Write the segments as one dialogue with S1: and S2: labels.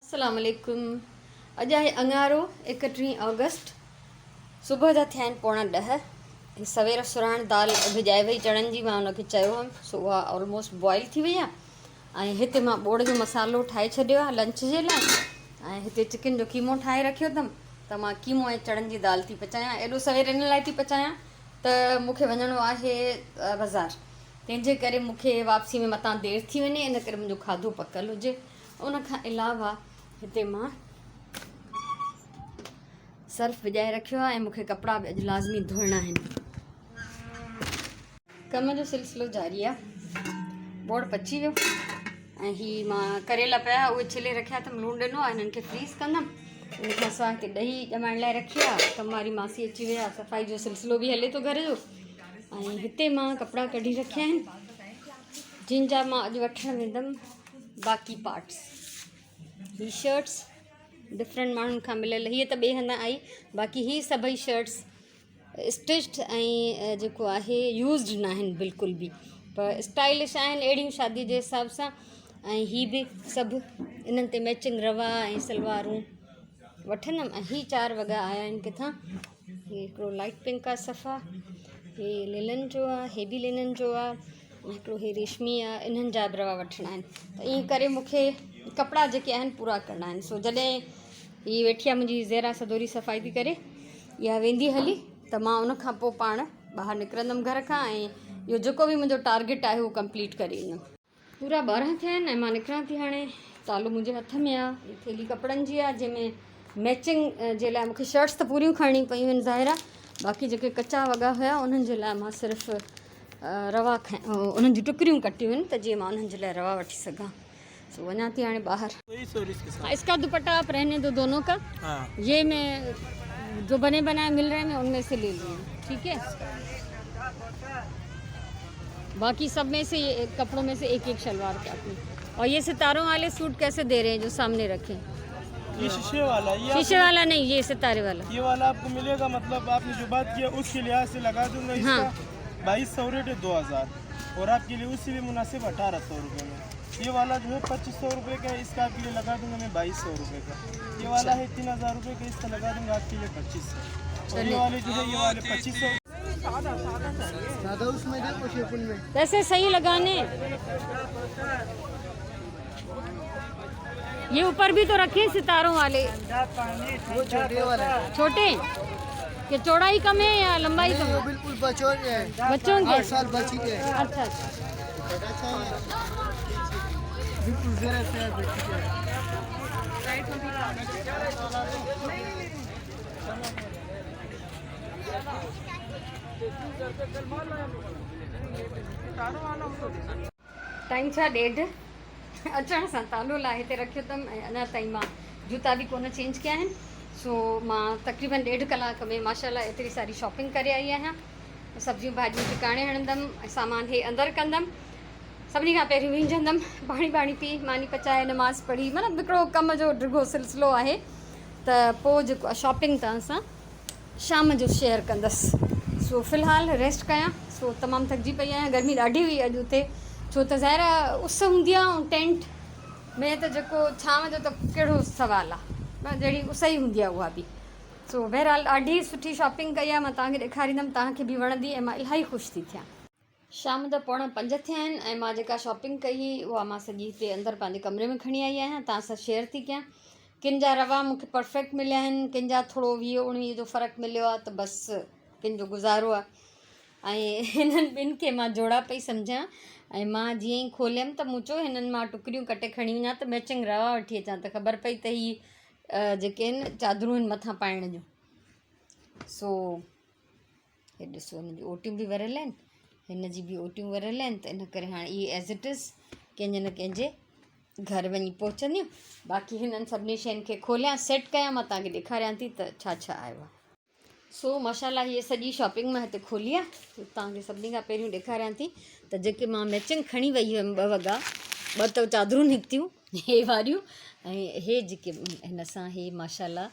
S1: السلام عليڪم اڄ آهي اڱارو ايڪٽيهين آگسٽ صبح جا ٿيا آهن پوڻا ڏهه ۽ سوير سراڻ دال ڀڄائي وئي چڻن جي مان ان کي چيو هئم سو اها آلموسٽ بوائل ٿي وئي آهي ۽ هتي مان ٻوڙ جو مسالو ٺاهي ڇڏيو آهي لنچ جي لاء ۽ هتي چڪن جو قيمو ٺاهي رکيو اٿم ته مان قيمو ۽ چڻن جي دال ٿي پچايان ايڏو سوير ان لاء ٿي پچايان ته مون کي وڃڻو آهي بازار تنهن جي ڪري مون کي واپسي ۾ متان دير ٿي وڃي ان ڪري منهنجو کاڌو پڪل هجي ان کان علاوه هتي مان سرف وڄائي رکيو آهي ۽ مون کي ڪپڙا به اڄ لازمي ڌوئڻا آهن. ڪم جو سلسلو جاري آهي. ٻوڙ پچي ويو ۽ هي مان ڪريلا پيا اهي ڇلي رکيا اٿم لوڻ ڏنو آهي هنن کي فريز ڪندم ان کان سواء هتي ڏهي ڄمائڻ لاء رکي آهي ڪم واري ماسي اچي وئي آهي صفائي جو سلسلو به هلي ٿو گهر جو ۽ هتي مان ڪپڙا ڪڍي رکيا آهن جن جا مان اڄ وٺڻ ويندم باقي پارٽس هي شرٽس ڊفرنٽ ماڻهن کان مليل هيء ته ٻئي هنڌان آئي باقي هي سڀئي شرٽس اسٽچڊ ۽ جيڪو آهي يوزڊ نه آهن بلڪل به پر اسٽائلش آهن اهڙيون شادي جي حساب سان ۽ هي به سڀ انهن تي ميچنگ روا ۽ سلوارون وٺندم ۽ هي چار وڳا آيا آهن ڪٿان هي هڪڙو لائٽ پنڪ آهي صفا هي لينن جو آهي هي به لينن جو آهي هڪڙو هي ريشمي آ انهن جا به روا وٺڻا آهن ته ائين ڪري مون کي ڪپڙا جيڪي آهن پورا ڪرڻا آهن سو جڏهن هي ويٺي آ منهنجي زهرا سدوري صفائي ٿي ڪري اها ويندي هلي ته مان ان کان پوء پاڻ ٻاهر نڪرندم گهر کان ۽ اهو جيڪو به منهنجو ٽارگيٽ آهي اهو ڪمپليٽ ڪري ايندم. پورا 12 ٿيا آهن ۽ مان نڪران ٿي هاڻي تالو منهنجي هٿ ۾ آ هي ٿيلهي ڪپڙن جي آ جنهن ۾ ميچنگ جي لاء مونکي شرٽس ته پوريون کڻڻيون پيون آهن ظاهر آ باقي جيڪي ڪچا وڳا هيا انهن جي لاء مان صرف روا انهن جون ٽڪريون ڪٽيون آهن ته جيئن مان انهن جي لاء روا وٺي سگهان سو وڃان ٿي هاڻي ٻاهر اس کا دوپٽا آپ رهني دو دونو کا یہ میں جو بنے بنائے مل رہے ہیں میں ان میں سے لے لوں ٹھیک ہے باقی سب میں سے کپڑوں میں سے ایک ایک شلوار کاٹنی اور یہ ستاروں والے سوٹ کیسے دے رہے ہیں جو سامنے رکھے
S2: یہ شیشے والا یہ
S1: شیشے والا نہیں یہ ستارے والا
S2: یہ والا آپ کو ملے گا مطلب آپ نے جو بات کیا اس کے لحاظ سے لگا دوں گا اس کا 2200 ریٹ ہے 2000 اور آپ کے لیے اس سے بھی مناسب 1800 روپے میں یہ والا جو ہے 2500 روپے کا ہے اس کا آپ کے لیے لگا دوں گا میں 2200 روپے کا یہ والا ہے 3000 روپے کا اس کا لگا دوں گا آپ کے لیے 2500 اور یہ والے جو ہے یہ والے 2500
S1: پیسے صحیح لگانے یہ اوپر بھی تو رکھے ستاروں والے
S3: وہ چھوٹے والے
S1: چھوٹے کہ چوڑائی کم ہے یا لمبائی کم ہے
S3: بالکل بچوں کے ہیں
S1: بچوں کے
S3: 8 سال بچی کے ہیں
S1: اچھا اچھا
S3: بالکل ذرا سے بچی کے
S1: ٽائيم ڇا ڏيڍ اچڻ سان تالو لاهي هتي رکيو اٿم ۽ اڃا تائين مان جوتا به ڪونه چينج ڪيا آهن سو مان تقريبن ڏيڍ ڪلاڪ ۾ ماشاء الله ايتري ساري شاپنگ ڪري آئي آهيان سبزيون ڀاڄيون ٽڪاڻي هڻندم ۽ سامان هي اندر ڪندم سڀني کان پهريون وينجهندم پاڻي ٻاڻي پي ماني پچائي نماز پڙهي مطلب هڪڙو ڪم جو ڊگهو سلسلو آهي ته پوء جيڪو شاپنگ توهان سان شام جو شيئر ڪندس سو في الحال ريسٽ ڪيان سو تمام ٿڪجي پئي آهيان گرمي ڏاڍي هئي اڄ اتي ڇو ته ظاهر آهي اس هوندي آهي ۽ ٽينٽ ۾ ته جيڪو ڇانو جو ته ڪهڙو سوال آهي جهڙي اس ئي هوندي آهي اها به سو بهرحال ڏاڍي سٺي شاپنگ ڪئي آهي مان توهان کي ڏيکاريندم توهان کي به وڻندي ۽ مان الاهي خوش ٿي ٿيان. شام جا پوڻا پنج ٿيا آهن ۽ مان جيڪا شاپنگ ڪئي هئي اها مان سڄي هتي اندر پنهنجي ڪمري ۾ کڻي آئي آهيان توهان سان شيئر ٿي ڪيان ڪن جا روا مون کي پرفيڪٽ مليا آهن ڪن جا ٿورو ويهه اڻويهه جو فرق مليو آهي ته بس ڪن جو گذارو آهي ۽ هنن ٻن کي مان جوڙا پئي سمجهان ۽ مان جيئن ئي کوليم ته مون چيو هنن مان ٽڪريون ڪٽي کڻي وڃان ته ميچنگ روا وٺي اچان ته خبر پئي ته هي جيڪي آهن چادرون آهن مٿان پائڻ جون سو هي ڏسو هن جون اوٽيون به وريل آهن هن جي به اوٽيون وريل آهن ته ان ڪري هاڻي اهي ايز it از ڪنهن جي نه ڪنهن جي گهر وڃي پهچنديون باقي هنن سڀني شين کي کوليان سيٽ ڪيان مان توهان کي ڏيکاريان ٿي ته ڇا ڇا آيو آهي سو ماشاءالله هيء سڄي شاپنگ مان هتي کولي آهي توهان کي سڀني کان پهريون ڏيکاريان ٿي ته جيڪي مان ميچنگ کڻي وئي هيم ٻه وڳا ٻه ته چادرون نڪتيون هي واريون ۽ هي جيڪي هن سان هي ماشاءالله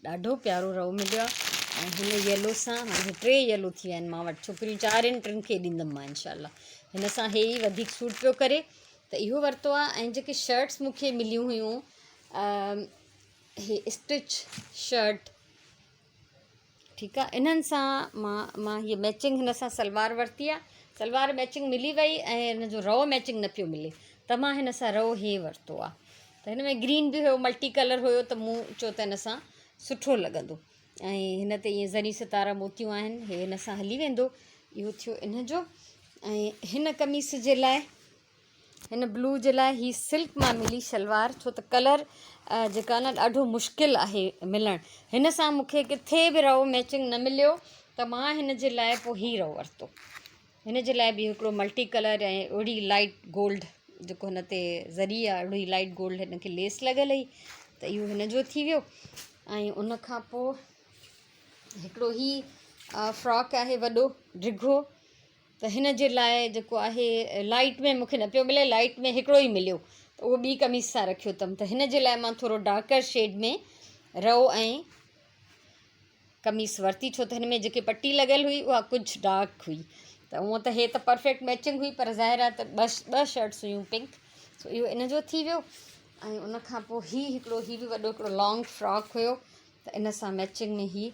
S1: ڏاڍو پيارو رئو مليو آهي ۽ هن يلو سان هاڻي ٽي يلو ٿي ويا آهن مان وٽ ڇوڪريون چار آهن ٽن کي ڏيندم مان انشاء الله هن سان هي ئي وڌيڪ سوٽ پيو ڪري ته اهو ورتو آهي ۽ جيڪي شرٽس مون کي مليون هيون هي اسٽچ شرٽ ٺيڪ آ انهن سان مان مان هيء ميچنگ هن سان سلوار ورتي آ سلوار ميچنگ ملي وئي ۽ هن جو رئو ميچنگ نه پيو ملي ته مان هن سان رئو هي ورتو آ ته هن ۾ گرين به هيو ملٽي ڪلر هيو ته مون چيو ته هن سان سٺو لڳندو ۽ هن تي ائين زري ستارا موتيون آهن هي هن سان هلي ويندو اهو ٿيو ان جو ۽ هن قميص جي لاء هن بلو جي لاء هي سلڪ مان ملي شلوار ڇو ته ڪلر جيڪا نه ڏاڍو مشڪل آهي ملڻ هن سان مونکي ڪٿي به رئو ميچنگ نه مليو ته مان هن جي لاء پوء هي رئو ورتو هن جي لاء به هڪڙو ملٽي ڪلر ۽ اهڙي لائٽ گولڊ جيڪو هن تي زري آهي اهڙو ئي لائٽ گولڊ هن کي ليس لڳل هئي ته اهو هن جو ٿي ويو ۽ ان کان پوء هڪڙو هي فراڪ آهي وڏو ڊگهو ته هن جي لاء جيڪو آهي لائيٽ ۾ مونکي نه پيو ملي لائيٽ ۾ هڪڙو ئي مليو ته اهو ٻي قميص سان رکيو اٿم ته هن جي لاء مان ٿورو ڊارڪر شيڊ ۾ رئو ۽ قميص ورتي ڇو ته هن ۾ جيڪي پٽي لڳل هئي اها ڪجهه ڊارڪ هئي ته هونء ته هي ته پرفيڪٽ ميچنگ هئي پر ظاهر آهي ته ٻه ٻه شرٽس هيون پنڪ سو اهو ان جو ٿي ويو ۽ ان کان پوء هي هڪڙو هي به وڏو هڪڙو لانگ فراڪ هيو ته ان سان ميچنگ ۾ هي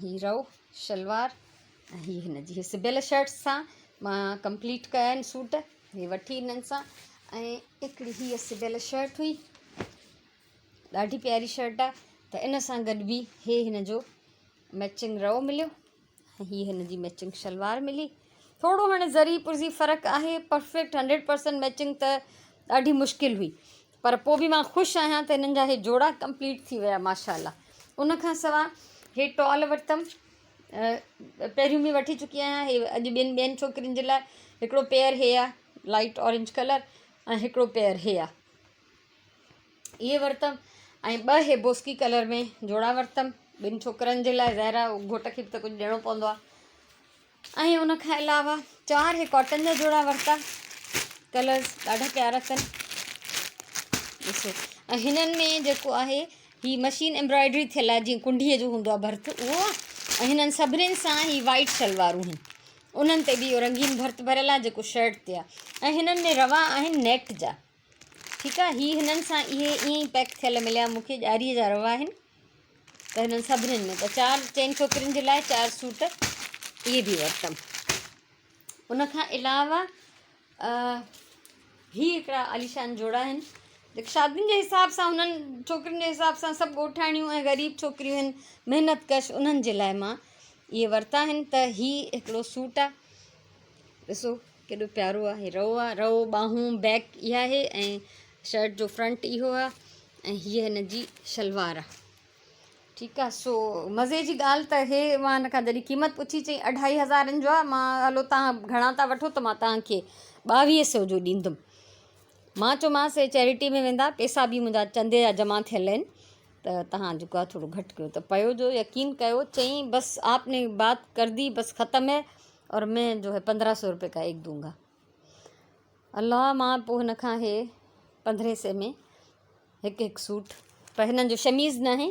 S1: هي رئو شلوار ۽ هي هن جي هي سبيل شرٽ سان مان ڪمپليٽ ڪيا آهن سوٽ هي وٺي هنن سان ۽ هڪڙي هيء سبيل شرٽ هئي ڏاڍي پياري شرٽ آهي ته ان سان گڏ به هي هن جو ميچنگ رئو مليو ۽ هي هن جي ميچنگ شلوار ملي ٿورو هاڻي ذري پرزي فرق آهي پرفيڪٽ 100% ميچنگ ته ڏاڍي مشڪل هئي پر پوء به مان خوش آهيان ته هنن جا هي جوڙا ڪمپليٽ ٿي ويا ماشاء الله ان کان سوا هي ٽال ورتم پهريون به وٺي چڪي آهيان هي اڄ ٻن ٻين ڇوڪرين جي لاء هڪڙو پيئر هي آهي لائٽ اورينج ڪلر ۽ هڪڙو پيئر هي آهي اهي ورتم ۽ ٻه هي بوسڪي ڪلر ۾ جوڙا ورتم ٻن ڇوڪرن جي لاء ظاهر آهي گهوٽ کي به ته ڪجهه ڏيڻو پوندو آهي ۽ ان کان علاوه چار هي ڪاٽن جا جوڙا ورتا ڪلرز ڏاڍا پيارا اٿن ڏسو ۽ هنن ۾ جيڪو آهي هي مشين ايمبرائڊري ٿيل آهي جيئن ڪنڊيء جو هوندو آهي ڀرت اهو آهي ۽ هنن سڀنين سان هي وائٽ شلوارون آهن انهن تي به اهو رنگين ڀرت ڀريل آهي جيڪو شرٽ تي آهي ۽ هنن ۾ روا آهن نيٽ جا ٺيڪ آ هي هنن سان اهي ائين ئي پيڪ ٿيل مليا مون کي ڄاريء جا روا آهن ته هنن سڀنين ۾ ته چار چئن ڇوڪرين جي لاء چار سوٽ اهي به ورتم ان کان علاوه هي هڪڙا عاليشان جوڙا آهن جيڪي شادين جي حساب سان هنن ڇوڪرين جي حساب سان سڀ ڳوٺاڻيون ۽ غريب ڇوڪريون آهن محنت ڪش انهن جي لاء مان اهي ورتا آهن ته هي هڪڙو سوٽ آهي ڏسو ڪيڏو پيارو آهي رئو آ رئو ٻانهون بيڪ اها آهي ۽ شرٽ جو فرنٽ اهو آ ۽ هيء هن جي شلوار آ ٺيڪ آ سو مزي جي ڳالهه ته هي مان هن کان جڏهن قيمت پڇي چئي اڍائي هزارن جو آ مان هلو تان گهڻا ٿا وٺو ته مان تان کي ٻاويهه سو جو ڏيندم مان چيومانس هي چيرٽي ۾ ويندا پيسا به منهنجا چندي جا جمع ٿيل آهن ته تهان جيڪو آهي ٿورو گهٽ ڪيو ته پيو جو يقين ڪيو چئين بس آپ ني بات ڪر the بس ختم هي اور مين جو هي پندرهن سو روپي کا ايڪ دونگا الله مان پوء هن کان هي پندرهين سي ۾ هڪ هڪ سوٽ پر هنن جو شميز نه آهي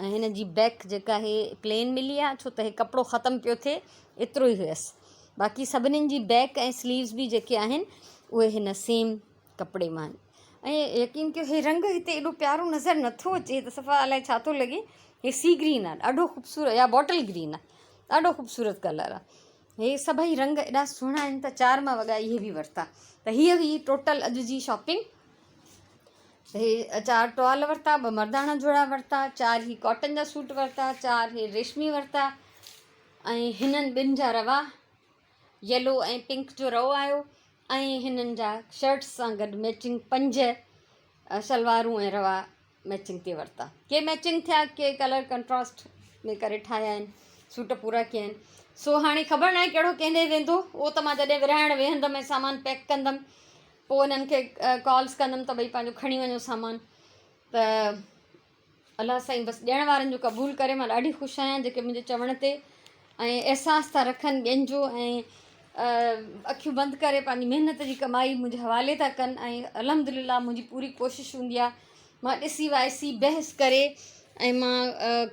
S1: ۽ هن جي بيڪ جيڪا هي پلين ملي آهي ڇو ته هي ڪپڙو ختم پيو ٿئي ايترو ئي هيس باقي سڀنين جي بيڪ ۽ سليوز به جيڪي آهن اهي هن سيم ڪپڙي مان ۽ يقين ڪيو هي رنگ هتي ايڏو پيارو نظر نٿو اچي ته صفا الائي ڇا ٿو لڳي هي سي گرين آهي ڏاڍو خوبصورت يا باٽل گرين آهي ڏاڍو خوبصورت ڪلر آهي هي سڀئي رنگ ايڏا سهڻا آهن ته چار مان وڳا اهي به ورتا ته هيء هئي ٽوٽل اڄ جي شاپنگ هي چار ٽوال ورتا ٻه مرداڻا جوڙا ورتا چار هي ڪاٽن جا سوٽ ورتا چار هي ريشمي ورتا ۽ هنن ٻن جا روا يلو ۽ پنڪ جو رئو آيو ۽ هنن جا شرٽس سان گڏ ميچنگ پنج شلوارون ۽ روا ميچنگ تي ورتا ڪي ميچنگ ٿيا ڪي ڪلر ڪنٽراسٽ ۾ ڪري ٺاهيا آهن سوٽ پورا ڪيا آهن سو هاڻي خبر ناهي ڪهڙو ڪنهن ڏي ويندو اهو ته مان جڏهن ورهائڻ ويهندم ۽ سامان پيڪ ڪندم پوء انهن کي ڪالز ڪندم ته ڀئي پنهنجو کڻي وڃو سامان ته الله سائين بس ڏيڻ وارن جو قبول ڪري مان ڏاڍي خوش آهيان جيڪي منهنجي چوڻ تي ۽ احساس ٿا رکن ٻين جو ۽ اکيون بند ڪري پنهنجي محنت جي ڪمائي منهنجي حوالي ٿا ڪن ۽ الحمد لله منهنجي پوري ڪوشش هوندي آهي مان ڏسي وائسي بحث ڪري ۽ مان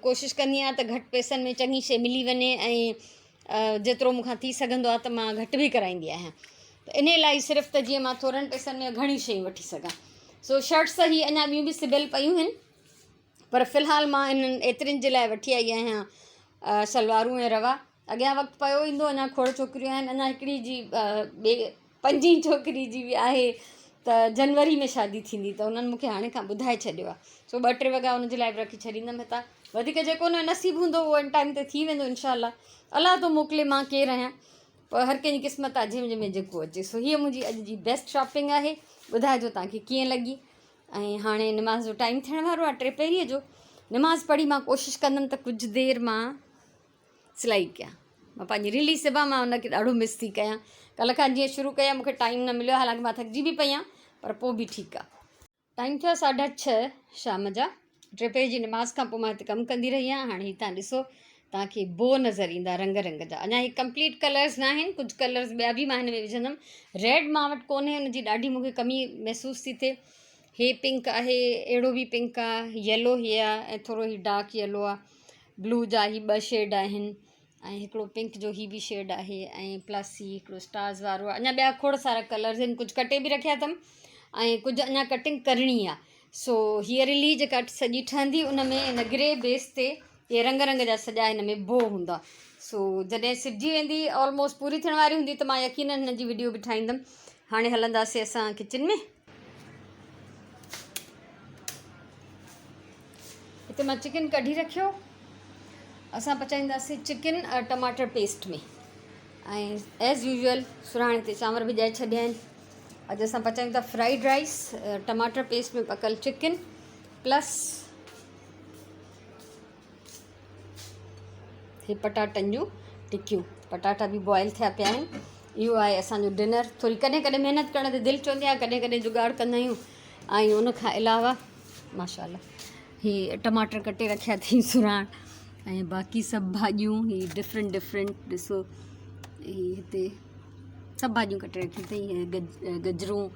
S1: ڪوشش ڪندي آهيان ته گهٽ پئسن ۾ چڱي شي ملي وڃي ۽ جيترو مون کان ٿي سگهندو آهي ته مان گهٽ به ڪرائيندي آهيان. ته انهي لاء ئي صرف ته جيئن مان ٿورن پئسن ۾ گهڻيون شيون وٺي سگهان. سو شرٽس ته هي اڃا ٻيون به سبيل پيون هن پر في الحال مان انهن ايترين جي لاء وٺي آئي آهيان سلوارون ۽ روا. اڳيان وقت پيو ايندو اڃا کوڙ ڇوڪريون آهن اڃا هڪڙي جي ٻي پنجين ڇوڪري جي به آهي ته جنوري ۾ شادي ٿيندي ته انهن مونکي هاڻي کان ٻڌائي ڇڏيو آهي سو ٻه ٽي وڳا ان جي لاء به رکي ڇڏيندم هتان وڌيڪ جيڪو ان جو نصيب هوندو اهو ان ٽائيم تي ٿي ويندو انشاء الله الله ٿو موڪلي مان ڪير آهيان پر هر ڪنهن جي قسمت آهي جنهن ۾ جيڪو اچي سو هيء منهنجي اڄ جي بيسٽ شاپنگ آهي ٻڌائجو توهان کي ڪيئن لڳي ۽ هاڻي نماز جو ٽائيم ٿيڻ وارو آهي ٽي پهريء جو نماز پڙهي مان ڪوشش ڪندم ته ڪجهه دير مان سلائي ڪيان مان پنهنجي رلي سبان مان ان کي ڏاڍو مس ٿي ڪيان ڪلهه کان جيئن شروع ڪيا مونکي ٽائيم نه مليو حالانڪه مان ٿڪجي به پئي آهيان پر پوء به ٺيڪ آهي. ٽائيم ٿيو آهي ساڍا ڇهه شام جا ٽي پهر جي نماز کان پوء مان هتي ڪم ڪندي رهي آهيان هاڻي هي تان ڏسو توهان کي بو نظر ايندا رنگ رنگ جا اڃا هي ڪمپليٽ ڪلرز نه آهن ڪجهه ڪلرز ٻيا به مان هن ۾ وجهندم ريڊ مان وٽ ڪونهي ان جي ڏاڍي مونکي ڪمي محسوس ٿي ٿئي هي پنڪ آهي اهڙو به پنڪ آهي يلو هي آهي ۽ ٿورو هي ڊارڪ يلو آهي بلو جا هي ٻه شيڊ آهن ۽ هڪڙو پنڪ جو هي به شيڊ آهي ۽ پلس هي هڪڙو اسٽارز وارو آهي اڃا ٻيا کوڙ سارا ڪلرز آهن ڪجهه ڪٽي به رکيا اٿم ۽ ڪجهه اڃا ڪٽنگ ڪرڻي آهي سو هيء رلي جيڪا سڄي ٺهندي ان ۾ هن گري بيس تي اهي رنگ رنگ جا سڄا هن ۾ بو هوندا سو جڏهن سبجي ويندي آلموسٽ پوري ٿيڻ واري هوندي ته مان يقينن هن جي وڊيو به ٺاهيندم هاڻي هلنداسي اسان ڪچن ۾ هتي مان چڪن ڪڍي رکيو اسان پچائينداسين چڪن ٽماٽر پيسٽ ۾ ۽ ايز يوزول سرهاڻي تي چانور ڀڄائي ڇڏيا آهن اڄ اسان پچايون ٿا فرائيڊ رائس ٽماٽر پيسٽ ۾ پڪل چڪن پلس هي پٽاٽن جون ٽڪيون پٽاٽا به بوائل ٿيا پيا آهن اهو آهي اسانجو ڊنر ٿوري ڪڏهن ڪڏهن محنت ڪرڻ تي دل چوندي آهي ڪڏهن ڪڏهن جگاڙ ڪندا آهيون ۽ ان کان علاوه ماشاء الله هي ٽماٽر ڪٽي رکيا اٿئي سراڻ ۽ باقي سڀ ڀاڄيون هي ڊفرنٽ ڊفرنٽ ڏسو هي هتي سڀ ڀاڄيون ڪٽي رکيون اٿئي گجرون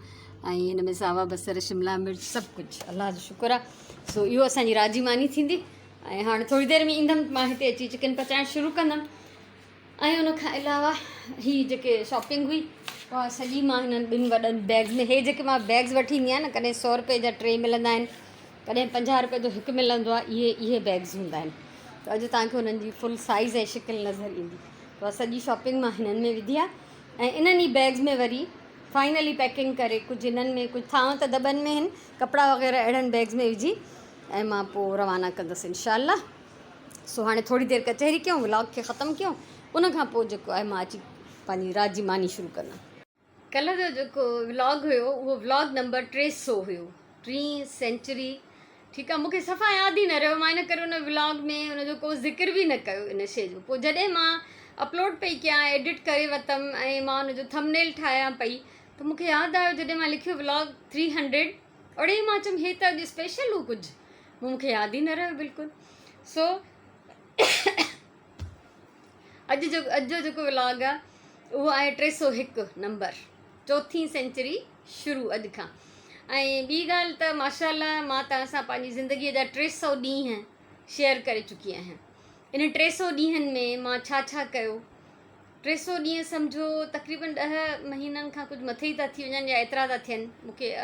S1: ۽ هن ۾ ساوا بصر شملا مرچ سڀ ڪجهه الله جو شڪر آهي سو اهو اسانجي رات جي ماني ٿيندي ۽ هاڻي ٿوري دير ۾ ايندم مان هتي اچي چڪن پچائڻ شروع ڪندم ۽ ان کان علاوه هي جيڪي شاپنگ هئي اها سڄي مان هنن ٻن وڏن بيگز ۾ هي جيڪي مان بيگز وٺي ايندي آهيان نه ڪڏهن سو روپئي جا ٽي ملندا آهن ڪڏهن 50 روپئي جو هڪ ملندو آهي اهي اهي بيگز هوندا آهن ته اڄ توهان کي انهن جي فل سائز ۽ شڪل نظر ايندي اها سڄي شاپنگ مان هنن ۾ وڌي آهي ۽ انهن ئي بيگز ۾ وري فائنلي پيڪنگ ڪري ڪجهه هنن ۾ ڪجهه ٿانو ته دٻن ۾ آهن ڪپڙا وغيره اهڙن بيگز ۾ وجهي ۽ مان پوء روانا ڪندس انشاء الله سو هاڻي ٿوري دير ڪچهري ڪيون ولاگ کي ختم ڪيون ان کان پوء جيڪو آهي مان اچي پنهنجي رات جي ماني شروع ڪندم. ڪلهه جو جيڪو ولاگ هيو اهو ولاگ نمبر 300 هيو ٽين سينچري ٺيڪ آهي مونکي صفا ياد ئي نه رهيو مان ان ڪري ان ولاگ ۾ ان جو ڪو ذڪر به نه ڪيو ان شي جو پوء جڏهن مان اپلوڊ پئي ڪيان ايڊٽ ڪري ورتم ۽ مان ان جو ٿم نيل ٺاهيان پئي ته مونکي ياد آيو جڏهن مان لکيو ولاگ 300 اڙي مان چيم هي ته اڄ اسپيشل هو ڪجهه مون کي ياد ئي نه رهيو بلڪل سو اڄ جو اڄ جو جيڪو ولاگ آهي اهو آهي 301 نمبر چوٿين سينچري شروع اڄ کان ۽ ٻي ڳالهه ته ماشاء الله مان توهان سان پنهنجي زندگيء جا 300 ڏينهن شيئر ڪري چڪي آهيان ان 300 ڏينهن ۾ مان ڇا ڇا ڪيو 300 ڏينهن سمجهو تقريبن 10 مهينن کان ڪجهه مٿي ئي ٿا ٿي وڃن يا ايترا ٿا ٿين مونکي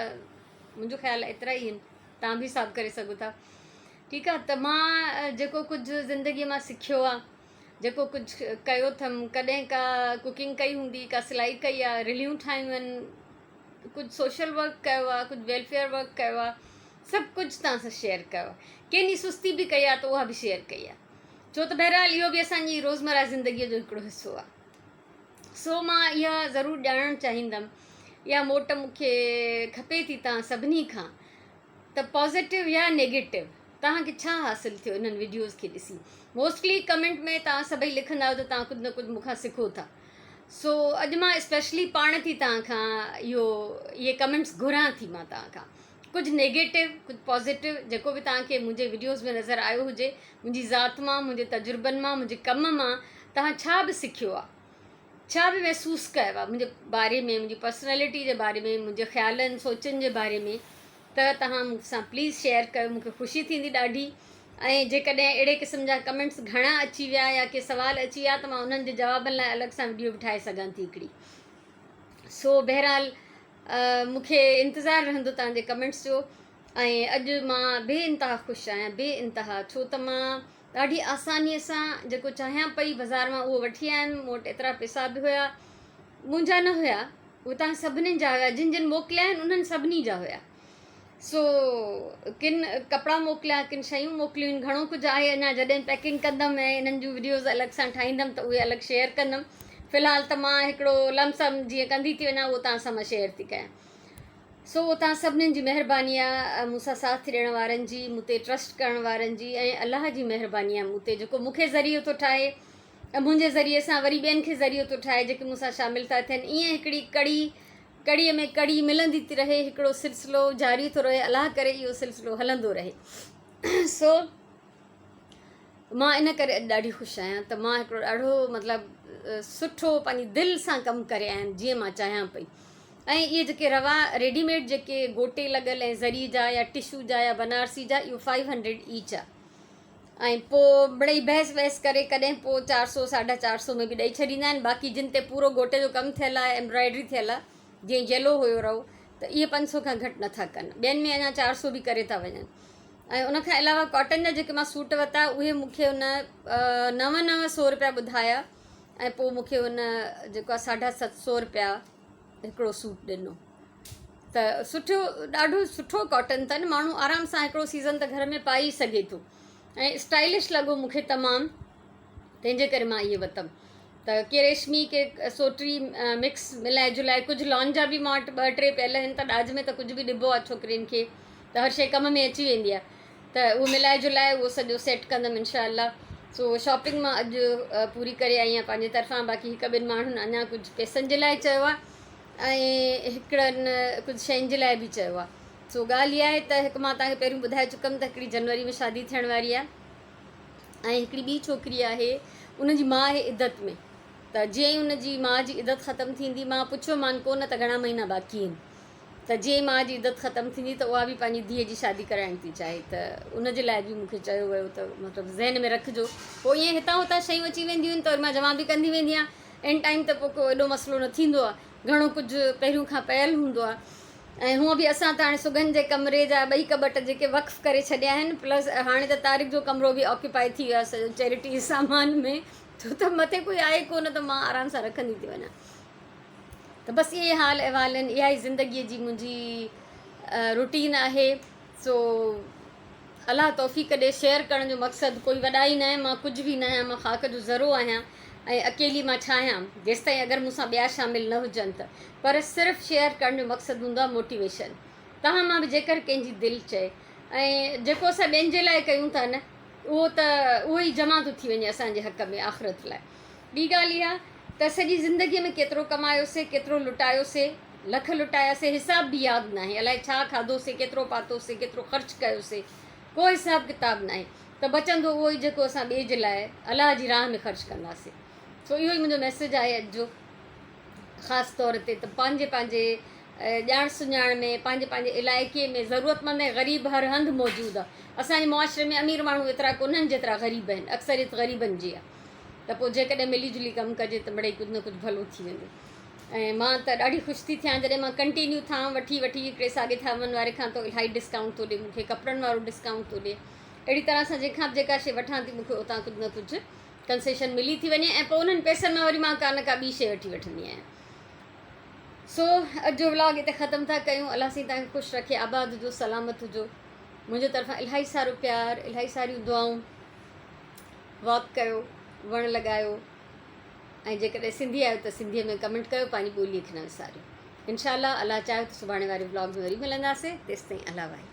S1: منهنجو خيال ايترا ئي آهن توهان به حساب ڪري سگهو ٿا ٺيڪ آ ته مان جيڪو ڪجهه زندگي مان سکيو آ جيڪو ڪجهه ڪيو اٿم ڪڏهن ڪا ڪوڪنگ ڪئي هوندي ڪا سلائي ڪئي آ رليون ٺاهيون آهن ڪجهه سوشل ورڪ ڪيو آ ڪجهه ويلفيئر ورڪ ڪيو آ سڀ ڪجهه توهان سان شيئر ڪيو آ ڪنهن ڏينهن سستي به ڪئي آ ته اها به شيئر ڪئي آ ڇو ته بهرحال اهو به اسان جي روزمره زندگيء جو هڪڙو حصو آ سو مان اها ضرور ڄاڻڻ چاهيندم اها موٽ مون کي کپي ٿي توهان سڀني کان ته پازيٽو يا نيگيٽو توهان کي ڇا حاصل ٿيو انهن وڊيوز کي ڏسي موسٽلي ڪمينٽ ۾ توهان سڀئي لکندا آهيو ته توهان ڪجهه نه ڪجهه مون کان سکو ٿا سو اڄ مان اسپيشلي پاڻ ٿي توهان کان اهو اهي ڪمينٽس گهران ٿي مان توهان کان ڪجهه نيگيٽو ڪجهه پازيٽو جيڪو به توهان کي منهنجي وڊيوز ۾ نظر آيو هجي منهنجي ذات مان منهنجي تجربن مان منهنجي ڪم مان توهان ڇا به سکيو آهي ڇا به محسوس ڪيو آهي منهنجي باري ۾ منهنجي پرسنالٽي جي باري ۾ منهنجي خيالن سوچن جي باري ۾ ته توهان مون سان پليز شيئر ڪيو مون کي خوشي ٿيندي ڏاڍي ۽ جيڪڏهن اهڙي قسم جا ڪمينٽس گهڻا اچي ويا يا ڪي سوال اچي ويا ته مان انهن جي جوابن لاء الڳ سان وڊيو به ٺاهي سگهان ٿي هڪڙي. سو بهرحال مون کي انتظار رهندو توهان جي ڪمينٽس جو ۽ اڄ مان بي انتها خوش آهيان بي انتها ڇو ته مان ڏاڍي آسانيء سان جيڪو چاهيان پئي بازار مان اهو وٺي آيم مون وٽ ايترا پئسا به هيا منهنجا نه هيا اهي توهان سڀني جا هيا جن جن موڪليا آهن انهن سڀني جا هيا سو ڪن ڪپڙا موڪليا ڪن شيون موڪليون گهڻو ڪجهه آهي اڃا جڏهن پيڪنگ ڪندم ۽ انهن جون وڊيوز الڳ سان ٺاهيندم ته اهي الڳ شيئر ڪندم في الحال ته مان هڪڙو لم سم جيئن ڪندي ٿي وڃان اهو توهان سان مان شيئر ٿي ڪيان سو اهو توهان سڀني جي مهرباني آهي مون سان ساٿ ڏيڻ وارن جي مون تي ٽرسٽ ڪرڻ وارن جي ۽ الله جي مهرباني آهي مون تي جيڪو مون کي ذريعو ٿو ٺاهي ۽ منهنجي ذريعي سان وري ٻين کي ذريعو ٿو ٺاهي جيڪي مون سان شامل ٿا ٿين ائين هڪڙي ڪڙي ڪڙيء ۾ ڪڙي ملندي ٿي رهي هڪڙو سلسلو جاري ٿو رهي الله ڪري اهو سلسلو هلندو رهي سو مان ان ڪري اڄ ڏاڍي خوش آهيان ته مان هڪڙو ڏاڍو مطلب سٺو پنهنجي دل سان ڪم ڪري آيم جيئن مان چاهيان پئي ۽ اهي جيڪي روا ريڊي ميڊ جيڪي گوٽي لڳل ۽ زري جا يا ٽشو جا يا بنارسي جا اهو فائيو هنڊريڊ ايچ آهي ۽ پوء مڙئي بحث وحث ڪري ڪڏهن پوء چار سو ساڍا چار سو ۾ به ڏئي ڇڏيندا آهن باقي جن تي پورو گوٽي جو ڪم ٿيل آهي ايمبرائڊري ٿيل آهي جيئن يلو هيو رئو ته اهي پنج سو کان گهٽ نٿا ڪن ٻين ۾ اڃا چار سو به ڪري ٿا وڃن ۽ ان کان علاوه ڪاٽن جا جيڪي مان سوٽ ورتا اهي مون کي ان نو نو سو روپيا ٻڌايا ۽ پوء مون کي ان جيڪو آهي ساڍا ست سو روپيا هڪڙو سوٽ ڏنو ته سٺو ڏاڍو سٺو ڪاٽن اٿن ماڻهو آرام سان هڪڙو سيزن ته گهر ۾ پائي ئي سگهي ٿو ۽ اسٽائلش لڳو مون کي تمام تنهن جي ڪري مان اهي ورتم ته ڪي ريشمي ڪي سوٽري مڪس ملائي جلائي ڪجهه لان جا به مان وٽ ٻه ٽي پيل آهن ته ڏاج ۾ ته ڪجهه به ڏبو آهي ڇوڪرين کي ته هر شيء ڪم ۾ اچي ويندي آهي ته اهو ملائي جلائي اهو سڄو سيٽ ڪندم انشاء الله سو شاپنگ مان اڄ پوري ڪري آئي آهيان پنهنجي طرفان باقي هڪ ٻن ماڻهن اڃا ڪجهه پئسن جي لاء چيو آهي ۽ هڪڙن ڪجهه شين جي لاء به چيو آهي سو ڳالهه اها آهي ته هڪ مان توهان کي پهريون ٻڌائي چڪم ته هڪڙي جنوري ۾ شادي ٿيڻ واري آهي ۽ هڪڙي ٻي ڇوڪري آهي ان جي ماء آهي عدت ۾ ته جيئن ئي ان جي ماء جي عدت ختم ٿيندي مان پڇيومان ڪو نه ته گهڻا مهينا باقي آهن ته جيئن ئي ماء جي عدت ختم ٿيندي ته اها به پنهنجي ڌيء جي شادي ڪرائڻ ٿي چاهي ته ان جي لاء به مون کي چيو ويو ته مطلب ذهن ۾ رکجو. پوء ائين هتان هتان شيون اچي وينديون آهن ته وري مان جمع به ڪندي ويندي آهيان. ان ٽائيم ته پوء ڪو ايڏو مسئلو نه ٿيندو آهي. گهڻو ڪجهه پهريون کان پيل هوندو آهي ۽ هونء به اسان ته هاڻي سگهن جي ڪمري جا ٻئي ڪٻٽ جيڪي وقف ڪري ڇڏيا آهن پلس هاڻي ته طارق جو ڪمرو به آڪيوپائي ٿي ويو آهي سڄو چيرٽي سامان ۾ ڇو ته مٿي ڪوئي آهي ڪو نه ته مان آرام سان رکندي ٿي وڃان. ته بس اهي حال احوال آهن اها ئي زندگيء جي منهنجي روٽين آهي سو الله توفيق ڏي شيئر ڪرڻ جو مقصد ڪوئي وڏائي ناهي مان ڪجهه به ناهيان مان خاڪ جو ذرو آهيان ۽ اڪيلي مان ڇا آهيان جيستائين اگر مون سان ٻيا شامل نه هجن ته پر صرف شيئر ڪرڻ جو مقصد هوندو آهي موٽيويشن توهان مان به جيڪر ڪنهن جي دل چئي ۽ جيڪو اسان ٻين جي لاء ڪيون ٿا نه اهو ته اهو ئي جمع ٿو ٿي وڃي اسان جي حق ۾ آخرت لاء ٻي ڳالهه اها ته سڄي زندگيء ۾ ڪيترو ڪمايوسي، ڪيترو لٽايوسي، لک لٽاياسي، حساب به ياد ناهي، الائي ڇا کاڌوسي، ڪيترو پاتوسي، ڪيترو خرچ ڪيوسي، ڪو حساب ڪتاب ناهي ته بچندو اهو ئي جيڪو اسان ٻئي جي لاء الله جي راهه ۾ خرچ ڪنداسي. سو اهو ئي منهنجو ميسيج آهي اڄ جو خاص طور تي ته پنهنجي پنهنجي ڄاڻ سڃاڻ ۾ پنهنجي پنهنجي علائقي ۾ ضرورتمند ۽ غريب هر هنڌ موجود آهي. اسان جي معاشري ۾ امير ماڻهو ايترا ڪونهن جيترا غريب آهن، اڪثريت غريبن جي آهي. ته پوء جيڪڏهن ملي جلي ڪم ڪجي ته مڙئي ڪجهه نه ڪجهه ڀلو ٿي ويندو ۽ مان ته ڏاڍي خوش ٿي ٿيان جڏهن مان ڪنٽينيو ٿانء وٺي وٺي هڪڙي ساڳي ٿانون واري کان ته الاهي ڊسڪائونٽ ٿو ڏي مون کي ڪپڙن وارو ڊسڪائونٽ ٿو ڏي اهڙي طرح سان جنهن کان به جيڪا شيء وٺان ٿي مون کي اتان ڪجهه نه ڪجهه ڪنسيشن ملي ٿي وڃي ۽ پوء انهن پئسن مان وري مان ڪا نه ڪا ٻي شيء وٺي وٺندي آهيان سو اڄ جو ولاگ هتي ختم ٿا ڪيون الله سائين توهان کي خوش رکي آباد هجو سلامت هجو منهنجي طرفان الاهي سارو پيار الاهي ساريون دعائون واڪ ڪيو، وڻ لڳايو ۽ جيڪڏهن سنڌي آهيو ته سنڌيء ۾ ڪمينٽ ڪيو پنهنجي ٻوليء کي نه وساريو. انشاء الله الله چاهيو ته سڀاڻي واري ولاگ ۾ وري ملنداسين تيستائين الله واهي.